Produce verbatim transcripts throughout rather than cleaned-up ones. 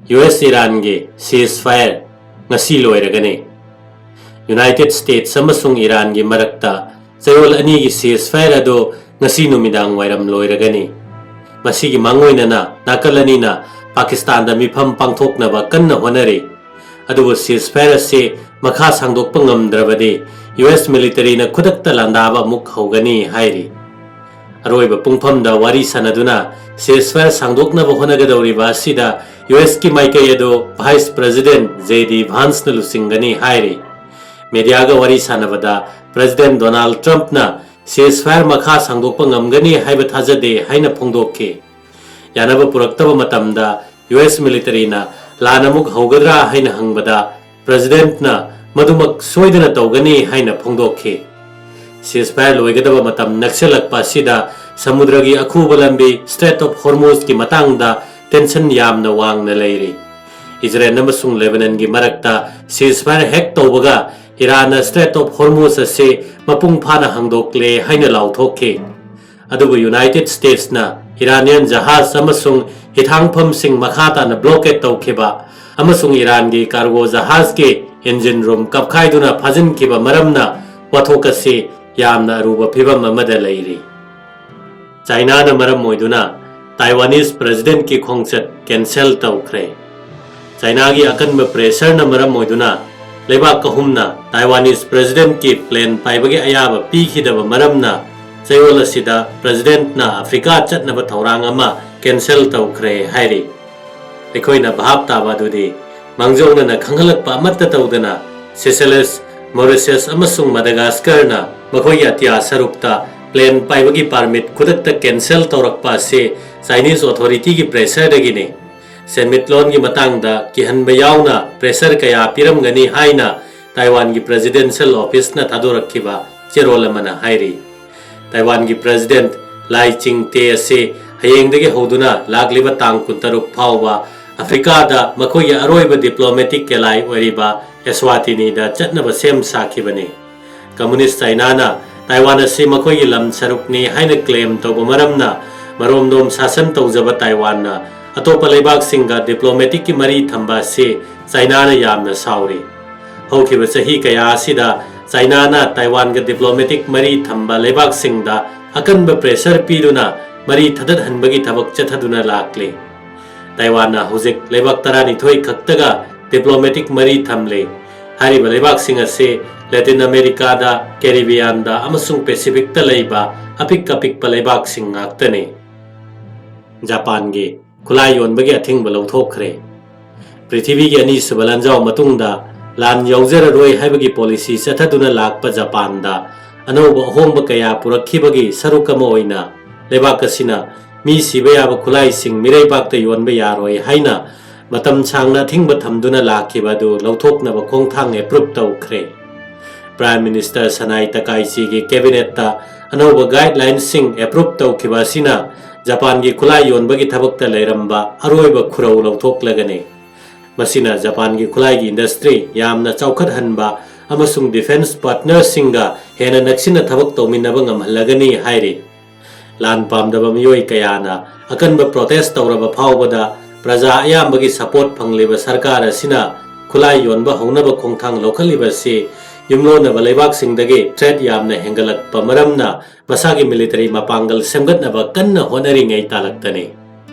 U S ꯏꯔꯥꯟꯒꯤ ceasefire ꯉꯁꯤ ꯂꯣꯏꯔꯒꯅꯤ꯫ United states ꯑꯃꯁꯨꯡ ꯏꯔꯥꯟꯒꯤ ꯃꯔꯛꯇ ꯆꯌꯣꯜ ꯑꯅꯤꯒꯤ ceasefire ꯑꯗꯨ ꯉꯁꯤ ꯅꯨꯃꯤꯗꯥꯡ ꯋꯥꯏꯔꯝ ꯂꯣꯏꯔꯒꯅꯤ꯫ ꯃꯁꯤꯒꯤ ꯃꯥꯡꯑꯣꯏꯅꯅ ꯅꯥꯀꯜ ꯑꯅꯤꯅ ꯄꯥꯀꯤꯁꯇꯥꯟꯗ ꯃꯤꯐꯝ ꯄꯥꯡꯊꯣꯛꯅꯕ ꯀꯟꯅ ꯍꯣꯠꯅꯔꯤ꯫ ꯑꯗꯨꯕꯨ ceasefire ꯑꯁꯤ ꯃꯈꯥ ꯁꯥꯡꯗꯣꯛꯄ ꯉꯝꯗ꯭ꯔꯕꯗꯤ ꯌꯨ ꯑꯦꯁ ꯃꯤꯂꯤꯇꯔꯤꯅ ꯈꯨꯗꯛꯇ ꯂꯥꯟꯗꯥꯕ ꯑꯃꯨꯛ ꯍꯧꯒꯅꯤ ꯍꯥꯏꯔꯤ꯫ ꯑꯔꯣꯏꯕ ꯄꯨꯡꯐꯝꯗ ꯋꯥꯔꯤ ꯁꯥꯟꯅꯗꯨꯅ ceasefire ꯁꯥꯡꯗꯣꯛꯅꯕ ꯍꯣꯠꯅꯒꯗꯧꯔꯤꯕ ꯑꯁꯤꯗ ꯌꯨ ꯑꯦꯁꯀꯤ ꯃꯥꯏꯀꯩ ꯑꯗꯨ ꯚꯥꯏꯁ ꯄ꯭ꯔꯦꯁꯤꯗꯦꯟꯠ ꯖꯦ ꯗꯤ ꯚꯥꯟꯁꯅ ꯂꯨꯆꯤꯡꯒꯅꯤ ꯍꯥꯏꯔꯤ꯫ ꯃꯦꯗꯤꯌꯥꯒ ꯋꯥꯔꯤ ꯁꯥꯟꯅꯕꯗ ꯄ꯭ꯔꯦꯁꯤꯗꯦꯟꯠ ꯗꯣꯅꯥꯜꯗ ꯇ꯭ꯔꯝꯞꯅ ceasefire ꯃꯈꯥ ꯁꯥꯡꯗꯣꯛꯄ ꯉꯝꯒꯅꯤ ꯍꯥꯏꯕ ꯊꯥꯖꯗꯦ ꯍꯥꯏꯅ ꯐꯣꯡꯗꯣꯛꯈꯤ꯫ ꯌꯥꯅꯕ ꯄꯨꯔꯛꯇꯕ ꯃꯇꯝꯗ ꯌꯨ ꯑꯦꯁ ꯃꯤꯂꯤꯇꯔꯤꯅ ꯂꯥꯟ ꯑꯃꯨꯛ ꯍꯧꯒꯗ꯭ꯔꯥ ꯍꯥꯏꯅ ꯍꯪꯕꯗ ꯄ꯭ꯔꯦꯁꯤꯗꯦꯟꯠꯅ ꯃꯗꯨꯃꯛ ꯁꯣꯏꯗꯅ ꯇꯧꯒꯅꯤ ꯍꯥꯏꯅ ꯐꯣꯡꯗꯣꯛꯈꯤ꯫ ceasefire ꯂꯣꯏꯒꯗꯕ ꯃꯇꯝ ꯅꯛꯁꯤꯜꯂꯛꯄ ꯑꯁꯤꯗ ꯁꯃꯨꯗ꯭ꯔꯒꯤ ꯑꯈꯨꯕ ꯂꯝꯕꯤ Strait of Hormuzꯀꯤ ꯃꯇꯥꯡꯗ tension ꯌꯥꯝꯅ ꯋꯥꯡꯅ ꯂꯩꯔꯤ꯫ ꯏꯖꯔꯦꯜ ꯑꯃꯁꯨꯡ ꯂꯦꯕꯅꯟꯒꯤ ꯃꯔꯛꯇ ceasefire ꯍꯦꯛ ꯇꯧꯕꯒ ꯏꯔꯥꯟꯅ Strait of Hormuz ꯑꯁꯤ ꯃꯄꯨꯡ ꯐꯥꯅ ꯍꯥꯡꯗꯣꯛꯂꯦ ꯍꯥꯏꯅ ꯂꯥꯎꯊꯣꯛꯈꯤ꯫ ꯑꯗꯨꯕꯨ ꯌꯨꯅꯥꯏꯇꯦꯗ ꯁ꯭ꯇꯦꯠꯁꯅ ꯏꯔꯥꯅꯤꯌꯟ ꯖꯍꯥꯖ ꯑꯃꯁꯨꯡ ꯍꯤꯊꯥꯡꯐꯝꯁꯤꯡ ꯃꯈꯥ ꯇꯥꯅ blockade ꯇꯧꯈꯤꯕ ꯑꯃꯁꯨꯡ ꯏꯔꯥꯟꯒꯤ cargo ꯖꯍꯥꯖꯀꯤ engine room ꯀꯞꯈꯥꯏꯗꯨꯅ ꯐꯥꯖꯤꯟꯈꯤꯕ ꯃꯔꯝꯅ ꯋꯥꯊꯣꯛ ꯑꯁꯤ ꯌꯥꯝꯅ ꯑꯔꯨꯕ ꯐꯤꯚꯝ ꯑꯃꯗ ꯂꯩꯔꯤ꯫ ꯆꯥꯏꯅꯥꯅ ꯃꯔꯝ ꯑꯣꯏꯗꯨꯅ ꯇꯥꯏꯋꯥꯅꯤꯁ ꯄ꯭ꯔꯦꯁꯤꯗꯦꯟꯠꯀꯤ ꯈꯣꯡꯆꯠ cancel ꯇꯧꯈ꯭ꯔꯦ꯫ ꯆꯥꯏꯅꯥꯒꯤ ꯑꯀꯟꯕ pressureꯅ ꯃꯔꯝ ꯑꯣꯏꯗꯨꯅ ꯂꯩꯕꯥꯛ ꯑꯍꯨꯝꯅ ꯇꯥꯏꯋꯥꯅꯤꯁ ꯄ꯭ꯔꯦꯁꯤꯗꯦꯟꯠꯀꯤ plane ꯄꯥꯏꯕꯒꯤ ꯑꯌꯥꯕ ꯄꯤꯈꯤꯗꯕ ꯃꯔꯝꯅ ꯆꯌꯣꯜ ꯑꯁꯤꯗ ꯄ꯭ꯔꯦꯁꯤꯗꯦꯟꯠꯅ ꯑꯐ꯭ꯔꯤꯀꯥ ꯆꯠꯅꯕ ꯊꯧꯔꯥꯡ ꯑꯃ cancel ꯇꯧꯈ꯭ꯔꯦ ꯍꯥꯏꯔꯤ꯫ ꯑꯩꯈꯣꯏꯅ ꯚꯥꯞ ꯇꯥꯕ ꯑꯗꯨꯗꯤ ꯃꯥꯡꯖꯧꯅꯅ ꯈꯪꯍꯜꯂꯛꯄ ꯑꯃꯠꯇ ꯇꯧꯗꯅ ꯁꯤꯁꯦꯂꯦꯁ, ꯃꯣꯔꯤꯁꯤꯌꯁ ꯑꯃꯁꯨꯡ ꯃꯗꯥꯒꯥꯁꯀꯔꯅ ꯃꯈꯣꯏꯒꯤ ꯑꯇꯤꯌꯥ ꯁꯔꯨꯛꯇ plane ꯄꯥꯏꯕꯒꯤ permit ꯈꯨꯗꯛꯇ cancel ꯇꯧꯔꯛꯄ ꯑꯁꯤ Chinese authorityꯒꯤ pressureꯗꯒꯤꯅꯤ꯫ ꯁꯦꯟꯃꯤꯠꯂꯣꯟꯒꯤ ꯃꯇꯥꯡꯗ ꯀꯤꯍꯟꯕ ꯌꯥꯎꯅ pressure ꯀꯌꯥ ꯄꯤꯔꯝꯒꯅꯤ ꯍꯥꯏꯅ ꯇꯥꯏꯋꯥꯟꯒꯤ presidential officeꯅ ꯊꯥꯗꯣꯔꯛꯈꯤꯕ ꯆꯦꯔꯣꯜ ꯑꯃꯅ ꯍꯥꯏꯔꯤ꯫ ꯇꯥꯏꯋꯥꯟꯒꯤ ꯄ꯭ꯔꯦꯁꯤꯗꯦꯟꯠ ꯂꯥꯏ ꯆꯤꯡ ꯇꯦ ꯑꯁꯤ ꯍꯌꯦꯡꯗꯒꯤ ꯍꯧꯗꯨꯅ ꯂꯥꯛꯂꯤꯕ ꯇꯥꯡ ꯀꯨꯟꯇꯔꯨꯛ ꯐꯥꯎꯕ ꯑꯐ꯭ꯔꯤꯀꯥꯗ ꯃꯈꯣꯏꯒꯤ ꯑꯔꯣꯏꯕ diplomatic ally ꯑꯣꯏꯔꯤꯕ ꯑꯦꯁ꯭ꯋꯥꯇꯤꯅꯤꯗ ꯆꯠꯅꯕ ꯁꯦꯝ ꯁꯥꯈꯤꯕꯅꯤ꯫ ꯀꯝꯃꯨꯅꯤꯁ ꯆꯥꯏꯅꯥꯅ ꯇꯥꯏꯋꯥꯟ ꯑꯁꯤ ꯃꯈꯣꯏꯒꯤ ꯂꯝ ꯁꯔꯨꯛꯅꯤ ꯍꯥꯏꯅ claim ꯇꯧꯕ ꯃꯔꯝꯅ ꯃꯔꯣꯝꯗꯣꯝ ꯁꯥꯁꯟ ꯇꯧꯖꯕ ꯇꯥꯏꯋꯥꯟꯅ ꯑꯇꯣꯞꯄ ꯂꯩꯕꯥꯛꯁꯤꯡꯒ diplomaticꯀꯤ ꯃꯔꯤ ꯊꯝꯕ ꯑꯁꯤ ꯆꯥꯏꯅꯥꯅ ꯌꯥꯝꯅ ꯁꯥꯎꯔꯤ꯫ ꯍꯧꯈꯤꯕ ꯆꯍꯤ ꯀꯌꯥ ꯑꯁꯤꯗ ꯆꯥꯏꯅꯥꯅ ꯇꯥꯏꯋꯥꯟꯒ diplomatic ꯃꯔꯤ ꯊꯝꯕ ꯂꯩꯕꯥꯛꯁꯤꯡꯗ ꯑꯀꯟꯕ pressure ꯄꯤꯗꯨꯅ ꯃꯔꯤ ꯊꯗꯠꯍꯟꯕꯒꯤ ꯊꯕꯛ ꯆꯠꯊꯗꯨꯅ ꯂꯥꯛꯂꯤ꯫ ꯇꯥꯏꯋꯥꯟꯅ ꯍꯧꯖꯤꯛ ꯂꯩꯕꯥꯛ ꯇꯔꯥꯅꯤꯊꯣꯏ ꯈꯛꯇꯒ diplomatic ꯃꯔꯤ ꯊꯝꯂꯤ꯫ ꯍꯥꯏꯔꯤꯕ ꯂꯩꯕꯥꯛꯁꯤꯡ ꯑꯁꯤ ꯂꯦꯇꯤꯟ ꯑꯃꯦꯔꯤꯀꯥꯗ, ꯀꯦꯔꯤꯕꯤꯌꯥꯟꯗ ꯑꯃꯁꯨꯡ ꯄꯦꯁꯤꯐꯤꯛꯇ ꯂꯩꯕ ꯑꯄꯤꯛ ꯑꯄꯤꯛꯄ ꯂꯩꯕꯥꯛꯁꯤꯡ ꯉꯥꯛꯇꯅꯤ꯫ ꯖꯄꯥꯟꯒꯤ ꯈꯨꯠꯂꯥꯏ ꯌꯣꯟꯕꯒꯤ ꯑꯊꯤꯡꯕ ꯂꯧꯊꯣꯛꯈ꯭ꯔꯦ꯫ ꯄ꯭ꯔꯤꯊꯤꯕꯤꯒꯤ ꯑꯅꯤꯁꯨꯕ ꯂꯥꯟꯖꯥꯎ ꯃꯇꯨꯡꯗ ꯂꯥꯟ ꯌꯥꯎꯖꯔꯔꯣꯏ ꯍꯥꯏꯕꯒꯤ policy ꯆꯠꯊꯗꯨꯅ ꯂꯥꯛꯄ ꯖꯄꯥꯟꯗ ꯑꯅꯧꯕ ꯑꯍꯣꯡꯕ ꯀꯌꯥ ꯄꯨꯔꯛꯈꯤꯕꯒꯤ ꯁꯔꯨꯛ ꯑꯃ ꯑꯣꯏꯅ ꯂꯩꯕꯥꯛ ꯑꯁꯤꯅ ꯃꯤ ꯁꯤꯕ ꯌꯥꯕ ꯈꯨꯠꯂꯥꯏꯁꯤꯡ ꯃꯤꯔꯩꯕꯥꯛꯇ ꯌꯣꯟꯕ ꯌꯥꯔꯣꯏ ꯍꯥꯏꯅ ꯃꯇꯝ ꯁꯥꯡꯅ ꯑꯊꯤꯡꯕ ꯊꯝꯗꯨꯅ ꯂꯥꯛꯈꯤꯕ ꯑꯗꯨ ꯂꯧꯊꯣꯛꯅꯕ ꯈꯣꯡꯊꯥꯡ approve ꯇꯧꯈ꯭ꯔꯦ꯫ Prime Minister ꯁꯅꯥꯏ ꯇꯀꯥꯏꯆꯤꯒꯤ cabinetꯇ ꯑꯅꯧꯕ guidelinesꯁꯤꯡ approve ꯇꯧꯈꯤꯕ ꯑꯁꯤꯅ ꯖꯄꯥꯟꯒꯤ ꯈꯨꯠꯂꯥꯏ ꯌꯣꯟꯕꯒꯤ ꯊꯕꯛꯇ ꯂꯩꯔꯝꯕ ꯑꯔꯣꯏꯕ ꯈꯨꯔꯧ ꯂꯧꯊꯣꯛꯂꯒꯅꯤ꯫ ꯃꯁꯤꯅ ꯖꯄꯥꯟꯒꯤ ꯈꯨꯠꯂꯥꯏꯒꯤ industry ꯌꯥꯝꯅ ꯆꯥꯎꯈꯠꯍꯟꯕ ꯑꯃꯁꯨꯡ defence partnerꯁꯤꯡꯒ ꯍꯦꯟꯅ ꯅꯛꯁꯤꯟꯅ ꯊꯕꯛ ꯇꯧꯃꯤꯟꯅꯕ ꯉꯝꯍꯜꯂꯒꯅꯤ ꯍꯥꯏꯔꯤ꯫ ꯂꯥꯟ ꯄꯥꯝꯗꯕ ꯃꯤꯑꯣꯏ ꯀꯌꯥꯅ ꯑꯀꯟꯕ protest ꯇꯧꯔꯕ ꯐꯥꯎꯕꯗ ꯄ꯭ꯔꯖꯥ ꯑꯌꯥꯝꯕꯒꯤ support ꯐꯪꯂꯤꯕ ꯁꯔꯀꯥꯔ ꯑꯁꯤꯅ ꯈꯨꯠꯂꯥꯏ ꯌꯣꯟꯕ ꯍꯧꯅꯕ ꯈꯣꯡꯊꯥꯡ ꯂꯧꯈꯠꯂꯤꯕ ꯑꯁꯤ ꯌꯨꯝꯂꯣꯟꯅꯕ ꯂꯩꯕꯥꯛꯁꯤꯡꯗꯒꯤ threat ꯌꯥꯝꯅ ꯍꯦꯟꯒꯠꯂꯛꯄ ꯃꯔꯝꯅ ꯃꯁꯥꯒꯤ military ꯃꯄꯥꯡꯒꯜ ꯁꯦꯝꯒꯠꯅꯕ ꯀꯟꯅ ꯍꯣꯠꯅꯔꯤꯉꯩ ꯇꯥꯂꯛꯇꯅꯤ꯫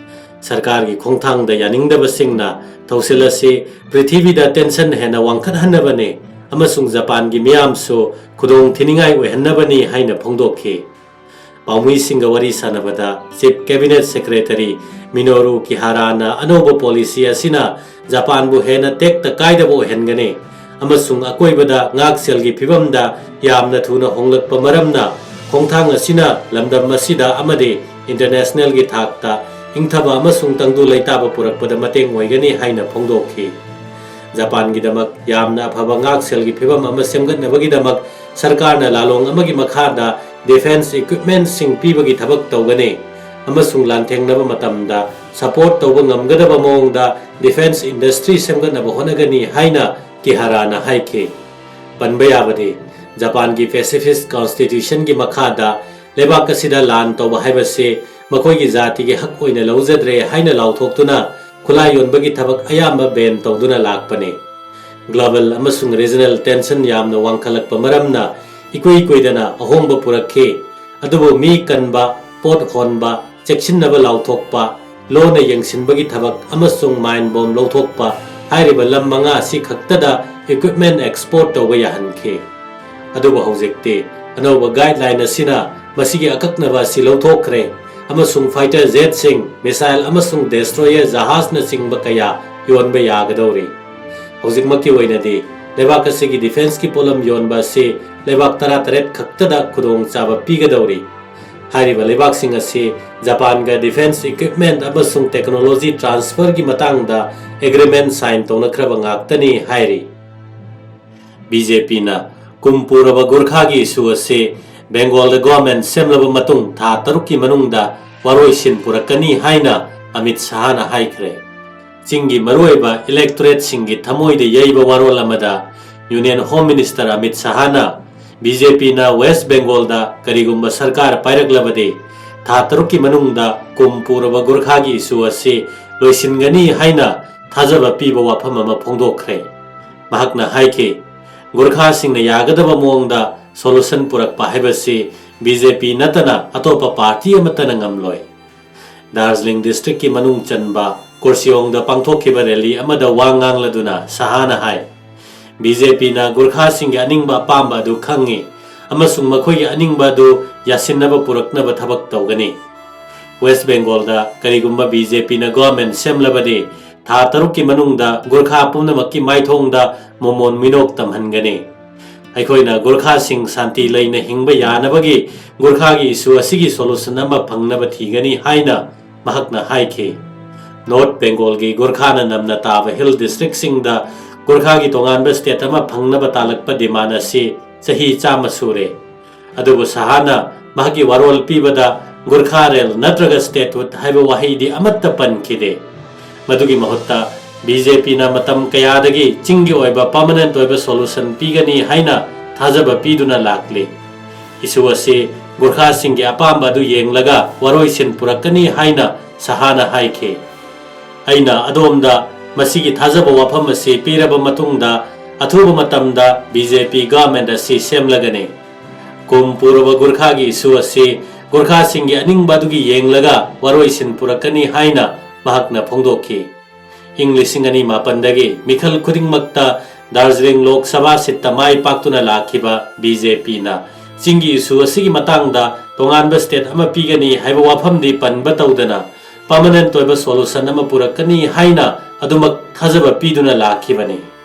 ꯁꯔꯀꯥꯔꯒꯤ ꯈꯣꯡꯊꯥꯡꯗ ꯌꯥꯅꯤꯡꯗꯕꯁꯤꯡꯅ ꯊꯧꯁꯤꯜ ꯑꯁꯤ ꯄ꯭ꯔꯤꯊꯤꯕꯤꯗ tension ꯍꯦꯟꯅ ꯋꯥꯡꯈꯠꯍꯟꯅꯕꯅꯤ ꯑꯃꯁꯨꯡ ꯖꯄꯥꯟꯒꯤ ꯃꯤꯌꯥꯝꯁꯨ ꯈꯨꯗꯣꯡ ꯊꯤꯅꯤꯡꯉꯥꯏ ꯑꯣꯏꯍꯟꯅꯕꯅꯤ ꯍꯥꯏꯅ ꯐꯣꯡꯗꯣꯛꯈꯤ꯫ ꯄꯥꯎꯃꯤꯁꯤꯡꯒ ꯋꯥꯔꯤ ꯁꯥꯟꯅꯕꯗ Chief Cabinet Secretary ꯃꯤꯅꯣꯔꯨ ꯀꯤꯍꯥꯔꯥꯅ ꯑꯅꯧꯕ policy ꯑꯁꯤꯅ ꯖꯄꯥꯟꯕꯨ ꯍꯦꯟꯅ ꯇꯦꯛꯇ ꯀꯥꯏꯗꯕ ꯑꯣꯏꯍꯟꯒꯅꯤ ꯑꯃꯁꯨꯡ ꯑꯀꯣꯏꯕꯗ ꯉꯥꯛꯁꯦꯜꯒꯤ ꯐꯤꯚꯝꯗ ꯌꯥꯝꯅ ꯊꯨꯅ ꯍꯣꯡꯂꯛꯄ ꯃꯔꯝꯅ ꯈꯣꯡꯊꯥꯡ ꯑꯁꯤꯅ ꯂꯝꯗꯝ ꯑꯁꯤꯗ ꯑꯃꯗꯤ internationalꯒꯤ ꯊꯥꯛꯇ ꯏꯪꯊꯕ ꯑꯃꯁꯨꯡ ꯇꯪꯗꯨ ꯂꯩꯇꯥꯕ ꯄꯨꯔꯛꯄꯗ ꯃꯇꯦꯡ ꯑꯣꯏꯒꯅꯤ ꯍꯥꯏꯅ ꯐꯣꯡꯗꯣꯛꯈꯤ꯫ ꯖꯄꯥꯟꯒꯤꯗꯃꯛ ꯌꯥꯝꯅ ꯑꯐꯕ ꯉꯥꯛꯁꯦꯜꯒꯤ ꯐꯤꯚꯝ ꯑꯃ ꯁꯦꯝꯒꯠꯅꯕꯒꯤꯗꯃꯛ ꯁꯔꯀꯥꯔꯅ ꯂꯥꯂꯣꯡ ꯑꯃꯒꯤ ꯃꯈꯥꯗ defence equipmentꯁꯤꯡ ꯄꯤꯕꯒꯤ ꯊꯕꯛ ꯇꯧꯒꯅꯤ ꯑꯃꯁꯨꯡ ꯂꯥꯟꯊꯦꯡꯅꯕ ꯃꯇꯝꯗ support ꯇꯧꯕ ꯉꯝꯒꯗꯕ ꯃꯑꯣꯡꯗ defence industry ꯁꯦꯝꯒꯠꯅꯕ ꯍꯣꯠꯅꯒꯅꯤ ꯍꯥꯏꯅ ꯀꯤꯍꯥꯔꯥꯅ ꯍꯥꯏꯈꯤ꯫ ꯄꯟꯕ ꯌꯥꯕꯗꯤ, ꯖꯄꯥꯟꯒꯤ pacifist constitutionꯒꯤ ꯃꯈꯥꯗ ꯂꯩꯕꯥꯛ ꯑꯁꯤꯗ ꯂꯥꯟ ꯇꯧꯕ ꯍꯥꯏꯕꯁꯤ ꯃꯈꯣꯏꯒꯤ ꯖꯥꯇꯤꯒꯤ ꯍꯛ ꯑꯣꯏꯅ ꯂꯧꯖꯗ꯭ꯔꯦ ꯍꯥꯏꯅ ꯂꯥꯎꯊꯣꯛꯇꯨꯅ ꯈꯨꯠꯂꯥꯏ ꯌꯣꯟꯕꯒꯤ ꯊꯕꯛ ꯑꯌꯥꯝꯕ ban ꯇꯧꯗꯨꯅ ꯂꯥꯛꯄꯅꯤ꯫ Global ꯑꯃꯁꯨꯡ regional tension ꯌꯥꯝꯅ ꯋꯥꯡꯈꯠꯂꯛꯄ ꯃꯔꯝꯅ ꯏꯀꯨꯏ ꯀꯨꯏꯗꯅ ꯑꯍꯣꯡꯕ ꯄꯨꯔꯛꯈꯤ꯫ ꯑꯗꯨꯕꯨ ꯃꯤ ꯀꯟꯕ, ꯄꯣꯠ ꯍꯣꯟꯕ, ꯆꯦꯛꯁꯤꯟꯅꯕ ꯂꯥꯎꯊꯣꯛꯄ, ꯂꯣꯟꯅ ꯌꯦꯡꯁꯤꯟꯕꯒꯤ ꯊꯕꯛ ꯑꯃꯁꯨꯡ mine bomb ꯂꯧꯊꯣꯛꯄ ꯍꯥꯏꯔꯤꯕ ꯂꯝ ꯃꯉꯥ ꯑꯁꯤ ꯈꯛꯇꯗ equipment export ꯇꯧꯕ ꯌꯥꯍꯟꯈꯤ꯫ ꯑꯗꯨꯕꯨ ꯍꯧꯖꯤꯛꯇꯤ ꯑꯅꯧꯕ guideline ꯑꯁꯤꯅ ꯃꯁꯤꯒꯤ ꯑꯀꯛꯅꯕ ꯑꯁꯤ ꯂꯧꯊꯣꯛꯈ꯭ꯔꯦ ꯑꯃꯁꯨꯡ fighter jetꯁꯤꯡ, missile ꯑꯃꯁꯨꯡ destroyer ꯖꯍꯥꯖꯅꯆꯤꯡꯕ ꯀꯌꯥ ꯌꯣꯟꯕ ꯌꯥꯒꯗꯧꯔꯤ꯫ ꯍꯧꯖꯤꯛꯃꯛꯀꯤ ꯑꯣꯏꯅꯗꯤ ꯂꯩꯕꯥꯛ ꯑꯁꯤꯒꯤ defenceꯀꯤ ꯄꯣꯠꯂꯝ ꯌꯣꯟꯕ ꯑꯁꯤ ꯂꯩꯕꯥꯛ ꯇꯔꯥꯇꯔꯦꯠ ꯈꯛꯇꯗ ꯈꯨꯗꯣꯡꯆꯥꯕ ꯄꯤꯒꯗꯧꯔꯤ꯫ ꯍꯥꯏꯔꯤꯕ ꯂꯩꯕꯥꯛꯁꯤꯡ ꯑꯁꯤ ꯖꯄꯥꯟꯒ defence equipment ꯑꯃꯁꯨꯡ technology transferꯒꯤ ꯃꯇꯥꯡꯗ agreement sign ꯇꯧꯅꯈ꯭ꯔꯕ ꯉꯥꯛꯇꯅꯤ ꯍꯥꯏꯔꯤ꯫ BJPꯅ ꯀꯨꯝ ꯄꯨꯔꯕ ꯒꯨꯔꯈꯥꯒꯤ issue ꯑꯁꯤ ꯕꯦꯡꯒꯣꯜꯗ government ꯁꯦꯝꯂꯕ ꯃꯇꯨꯡ ꯊꯥ ꯇꯔꯨꯛꯀꯤ ꯃꯅꯨꯡꯗ ꯋꯥꯔꯣꯏꯁꯤꯟ ꯄꯨꯔꯛꯀꯅꯤ ꯍꯥꯏꯅ ꯑꯃꯤꯠ ꯁꯍꯥꯅ ꯍꯥꯏꯈ꯭ꯔꯦ꯫ ꯆꯤꯡꯒꯤ ꯃꯔꯨꯑꯣꯏꯕ electorateꯁꯤꯡꯒꯤ ꯊꯃꯣꯏꯗ ꯌꯩꯕ ꯋꯥꯔꯣꯜ ꯑꯃꯗ Union Home Minister Amit ꯁꯍꯥꯅ BJPꯅ West Bengalꯗ ꯀꯔꯤꯒꯨꯝꯕ ꯁꯔꯀꯥꯔ ꯄꯥꯏꯔꯛꯂꯕꯗꯤ ꯊꯥ ꯇꯔꯨꯛꯀꯤ ꯃꯅꯨꯡꯗ ꯀꯨꯝ ꯄꯨꯔꯕ ꯒꯨꯔꯈꯥꯒꯤ issue ꯑꯁꯤ ꯂꯣꯏꯁꯤꯟꯒꯅꯤ ꯍꯥꯏꯅ ꯊꯥꯖꯕ ꯄꯤꯕ ꯋꯥꯐꯝ ꯑꯃ ꯐꯣꯡꯗꯣꯛꯈ꯭ꯔꯦ꯫ ꯃꯍꯥꯛꯅ ꯍꯥꯏꯈꯤ, ꯒꯨꯔꯈꯥꯁꯤꯡꯅ ꯌꯥꯒꯗꯕ ꯃꯑꯣꯡꯗ solution ꯄꯨꯔꯛꯄ ꯍꯥꯏꯕꯁꯤ BJP ꯅꯠꯇꯅ ꯑꯇꯣꯞꯄ party ꯑꯃꯠꯇꯅ ꯉꯝꯂꯣꯏ꯫ ꯗꯥꯔꯖꯤꯂꯤꯡ districtꯀꯤ ꯃꯅꯨꯡ ꯆꯟꯕ ꯀꯨꯔꯁꯤꯌꯣꯡꯗ ꯄꯥꯡꯊꯣꯛꯈꯤꯕ rally ꯑꯃꯗ ꯋꯥ ꯉꯥꯡꯂꯗꯨꯅ ꯁꯍꯥꯅ ꯍꯥꯏ, BJPꯅ ꯒꯨꯔꯈꯥꯁꯤꯡꯒꯤ ꯑꯅꯤꯡꯕ ꯑꯄꯥꯝꯕ ꯑꯗꯨ ꯈꯪꯏ ꯑꯃꯁꯨꯡ ꯃꯈꯣꯏꯒꯤ ꯑꯅꯤꯡꯕ ꯑꯗꯨ ꯌꯥꯁꯤꯟꯅꯕ ꯄꯨꯔꯛꯅꯕ ꯊꯕꯛ ꯇꯧꯒꯅꯤ꯫ West Bengalꯗ ꯀꯔꯤꯒꯨꯝꯕ BJPꯅ government ꯁꯦꯝꯂꯕꯗꯤ ꯊꯥ ꯇꯔꯨꯛꯀꯤ ꯃꯅꯨꯡꯗ ꯒꯨꯔꯈꯥ ꯄꯨꯝꯅꯃꯛꯀꯤ ꯃꯥꯏꯊꯣꯡꯗ ꯃꯣꯃꯣꯟ ꯃꯤꯅꯣꯛ ꯇꯝꯍꯟꯒꯅꯤ꯫ ꯑꯩꯈꯣꯏꯅ ꯒꯨꯔꯈꯥꯁꯤꯡ ꯁꯥꯟꯇꯤ ꯂꯩꯅ ꯍꯤꯡꯕ ꯌꯥꯅꯕꯒꯤ ꯒꯨꯔꯈꯥꯒꯤ issue ꯑꯁꯤꯒꯤ solution ꯑꯃ ꯐꯪꯅꯕ ꯊꯤꯒꯅꯤ ꯍꯥꯏꯅ ꯃꯍꯥꯛꯅ ꯍꯥꯏꯈꯤ꯫ North Bengalꯒꯤ ꯒꯨꯔꯈꯥꯅ ꯅꯝꯅ ꯇꯥꯕ hill districtꯁꯤꯡꯗ ꯒꯨꯔꯈꯥꯒꯤ ꯇꯣꯉꯥꯟꯕ state ꯑꯃ ꯐꯪꯅꯕ ꯇꯥꯂꯛꯄ demand ꯑꯁꯤ ꯆꯍꯤ ꯆꯥꯝꯃ ꯁꯨꯔꯦ꯫ ꯑꯗꯨꯕꯨ ꯁꯍꯥꯅ ꯃꯍꯥꯛꯀꯤ ꯋꯥꯔꯣꯜ ꯄꯤꯕꯗ ꯒꯨꯔꯈꯥ ꯔꯦꯜ ꯅꯠꯇ꯭ꯔꯒ statehood ꯍꯥꯏꯕ ꯋꯥꯍꯩꯗꯤ ꯑꯃꯠꯇ ꯄꯟꯈꯤꯗꯦ꯫ ꯃꯗꯨꯒꯤ ꯃꯍꯨꯠꯇ BJPꯅ ꯃꯇꯝ ꯀꯌꯥꯗꯒꯤ ꯆꯤꯡꯒꯤ ꯑꯣꯏꯕ permanent ꯑꯣꯏꯕ solution ꯄꯤꯒꯅꯤ ꯍꯥꯏꯅ ꯊꯥꯖꯕ ꯄꯤꯗꯨꯅ ꯂꯥꯛꯂꯤ꯫ Issue ꯑꯁꯤ ꯒꯨꯔꯈꯥꯁꯤꯡꯒꯤ ꯑꯄꯥꯝꯕ ꯑꯗꯨ ꯌꯦꯡꯂꯒ ꯋꯥꯔꯣꯏꯁꯤꯟ ꯄꯨꯔꯛꯀꯅꯤ ꯍꯥꯏꯅ ꯁꯍꯥꯅ ꯍꯥꯏꯈꯤ꯫ ꯑꯩꯅ ꯑꯗꯣꯝꯗ ꯃꯁꯤꯒꯤ ꯊꯥꯖꯕ ꯋꯥꯐꯝ ꯑꯁꯤ ꯄꯤꯔꯕ ꯃꯇꯨꯡꯗ ꯑꯊꯨꯕ ꯃꯇꯝꯗ ꯕꯤ ꯖꯦ ꯄꯤ ꯒꯚꯔꯟꯃꯦꯟꯠ ꯑꯁꯤ ꯁꯦꯝꯂꯒꯅꯤ꯫ ꯀꯨꯝ ꯄꯨꯔꯕ ꯒꯨꯔꯈꯥꯒꯤ ꯏꯁꯨ ꯑꯁꯤ ꯒꯨꯔꯈꯥꯁꯤꯡꯒꯤ ꯑꯅꯤꯡꯕ ꯑꯗꯨꯒꯤ ꯌꯦꯡꯂꯒ ꯋꯥꯔꯣꯏꯁꯤꯟ ꯄꯨꯔꯛꯀꯅꯤ ꯍꯥꯏꯅ ꯃꯍꯥꯛꯅ ꯐꯣꯡꯗꯣꯛꯈꯤ꯫ ꯏꯪ ꯂꯤꯁꯤꯡ ꯑꯅꯤ ꯃꯥꯄꯟꯗꯒꯤ ꯃꯤꯈꯜ ꯈꯨꯗꯤꯡꯃꯛꯇ ꯗꯥꯔꯖꯤꯂꯤꯡ ꯂꯣꯛ ꯁꯚꯥ ꯁꯤꯠꯇ ꯃꯥꯏ ꯄꯥꯛꯇꯨꯅ ꯂꯥꯛꯈꯤꯕ ꯕꯤ ꯖꯦ ꯄꯤꯅ ꯆꯤꯡꯒꯤ ꯏꯁꯨ ꯑꯁꯤꯒꯤ ꯃꯇꯥꯡꯗ ꯇꯣꯉꯥꯟꯕ ꯁ꯭ꯇꯦꯠ ꯑꯃ ꯄꯤꯒꯅꯤ ꯍꯥꯏꯕ ꯋꯥꯐꯝꯗꯤ ꯄꯟꯕ ꯇꯧꯗꯅ ꯄꯔꯃꯅꯦꯟꯠ ꯑꯣꯏꯕ ꯁꯣꯂꯨꯁꯟ ꯑꯃ ꯄꯨꯔꯛꯀꯅꯤ ꯍꯥꯏꯅ ꯑꯗꯨꯃꯛ ꯊꯥꯖꯕ ꯄꯤꯗꯨꯅ ꯂꯥꯛꯈꯤꯕꯅꯤ꯫